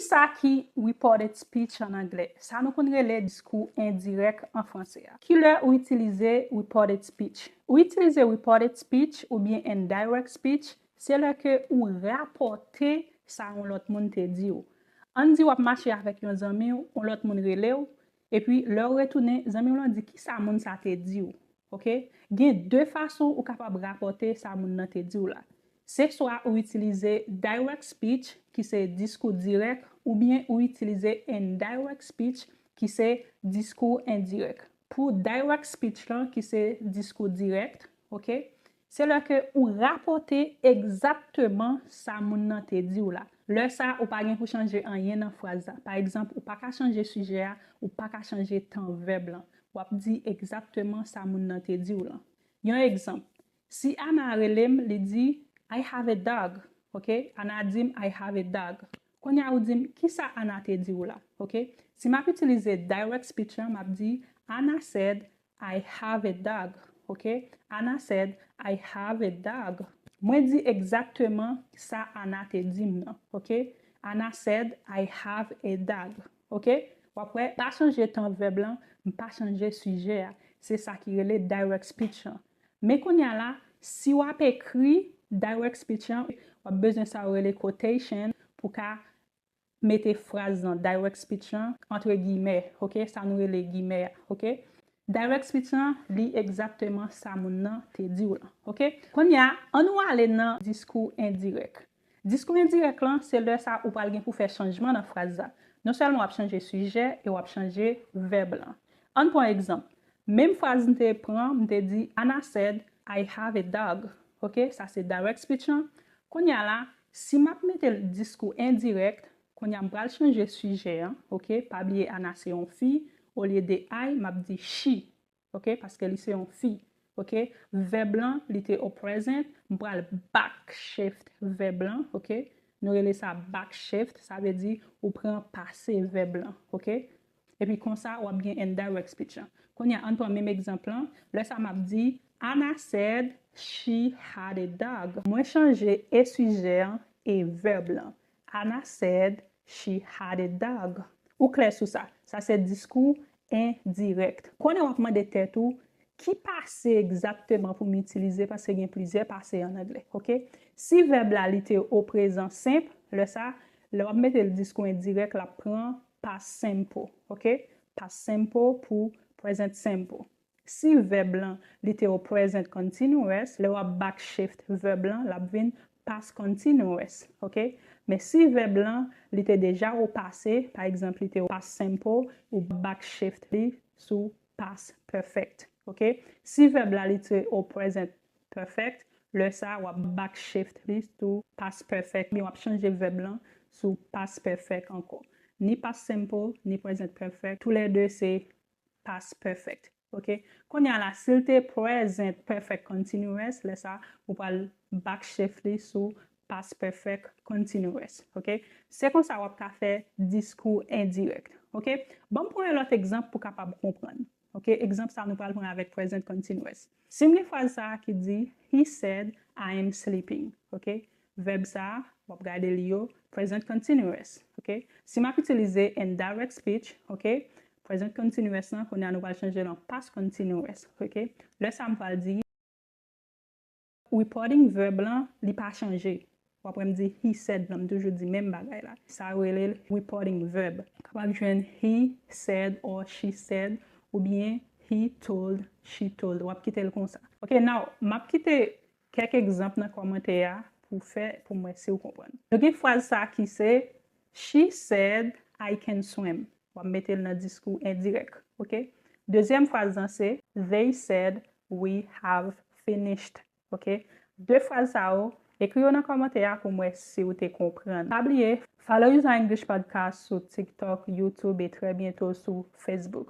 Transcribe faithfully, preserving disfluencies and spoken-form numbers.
Sa ki reported speech an anglè, sa nou konn rele diskou endirèk an franse a. Kilè ou itilize reported speech? Ou itilize reported speech oubyen indirect speech, se lè ke ou rapòte sa yon lòt moun te di w. Ann di w ap mache avèk yon zanmi w, yon lòt moun rele w, epi lè w retounen, zanmi w lan di kisa moun sa te di w. Ok? Gen de fason ou kapab rapòte sa moun nan te di w la. Se swa ou itilize direct speech, ki se diskou dirèk, oubyen ou itilize indirect speech, ki se diskou endirèk. Pou direct speech lan, ki se diskou dirèk, ok? Se lè ke ou rapòte egzakteman sa moun nan te di w la. Lè sa, ou pa gen pou chanje anyen nan fraz la. Pa egzanp, ou pa ka chanje sijè a, ou pa ka chanje tan vèb lan. W ap di egzakteman sa moun nan te di w lan. Yon egzanp, si Ana rele m, li di, "I have a dog." Ok? Ana di m, "I have a dog." Kounye a ou di m, "Kisa Ana te di w la?" Ok? Si m ap itilize direct speech lan, m ap di, "Ana said, I have a dog." Ok? Ana said, "I have a dog." Mwen di egzakteman sa Ana te di m nan. Ok? Ana said, "I have a dog." Ok? W ap wè, pa chanje tan vèb lan, m pa chanje sijè a. Se sa ki rele direct speech lan. Men kounye a la, si w ap ekri direct speech lan, w ap bezwen sa yo rele quotation pou ka mete fraz lan, direct speech lan, antre giyimè, ok? Sa nou rele giyimè a, ok? Direct speech lan, li egzakteman sa moun nan te di w lan, ok? Kounye a, ann nou ale nan diskou endirèk. Diskou endirèk lan, se lè sa ou pral gen pou fè chanjman nan fraz la. Non sèlman w ap chanje sijè e w ap chanje vèb lan. Ann pran egzanp. Menm fraz m te pran, m te di, "Ana said, I have a dog." Ok, sa se direct speech lan. Kounye a la, si m ap mete l diskou endirèk, kounye a m pral chanje sijè an. Ok, pa bliye Ana se yon fi, olye de I, m ap di she. Ok, paske li se yon fi. Ok, vèb lan, li te o present, m pral back shift vèb lan. Ok, nou rele sa back shift, sa vle di ou pran pase vèb lan. Ok, epi konsa, w ap gen indirect speech lan. Kounye a, ann pran menm egzanp lan. Lè sa m ap di, "Ana said she had a dog." Mwen chanje e sijè an e vèb lan. Ana said she had a dog. Ou klè sou sa? Sa se diskou endirèk. Konnen w ap mande tèt ou, ki pase egzakteman pou m itilize, paske gen plizyè pase an anglè, ok? Si vèb la, li te o prezan senp, lè sa, lè w ap mete l diskou endirèk, l ap pran past simple, ok? Past simple pou present simple. Si vèb lan, li te o present continuous, lè w ap back shift vèb lan, l ap vin past continuous, ok? Men si vèb lan, li te deja o pase, pa egzanp, li te o past simple, ou back shift li sou past perfect, ok? Si vèb la, li te o present perfect, lè sa, w ap back shift li sou past perfect, men w ap chanje vèb lan sou past perfect ankò. Ni past simple, ni present perfect, toulède se past perfect, ok? Kounye a la, si l te present perfect continuous, lè sa, ou pral back shift li sou past perfect continuous, ok? Se konsa w ap ka fè diskou endirèk, ok? Ban m pran yon lòt egzanp pou w kapab konprann, ok? Egzanp sa nou pral pran avèk present continuous. Si m gen fraz sa a ki di, "He said, I am sleeping," ok? Vèb sa a, w ap gade li yo, present continuous, ok? Si m ap itilize indirect speech, ok? Present continuous lan, kounye a nou pral chanje l an past continuous, ok? Lè sa m pral di, reporting verb lan, li pa chanje. W ap wè m di he said lan, m toujou di menm bagay la. Sa yo rele l reporting verb. Ou kapab jwenn he said or she said, oubyen he told, she told. W ap kite l konsa. Ok, now, m ap kite kèk egzanp nan kòmantè a pou fè, pou m wè si w konprann. Nou gen fraz sa ki se, "She said I can swim." W ap mete l nan diskou endirèk, ok? Dezyèm fraz lan se, "They said we have finished," ok? De fraz sa yo, ekri yo nan kòmantè a pou m wè si w te konprann. Pa bliye, follow Usa English Podcast sou TikTok, YouTube e trè byento sou Facebook.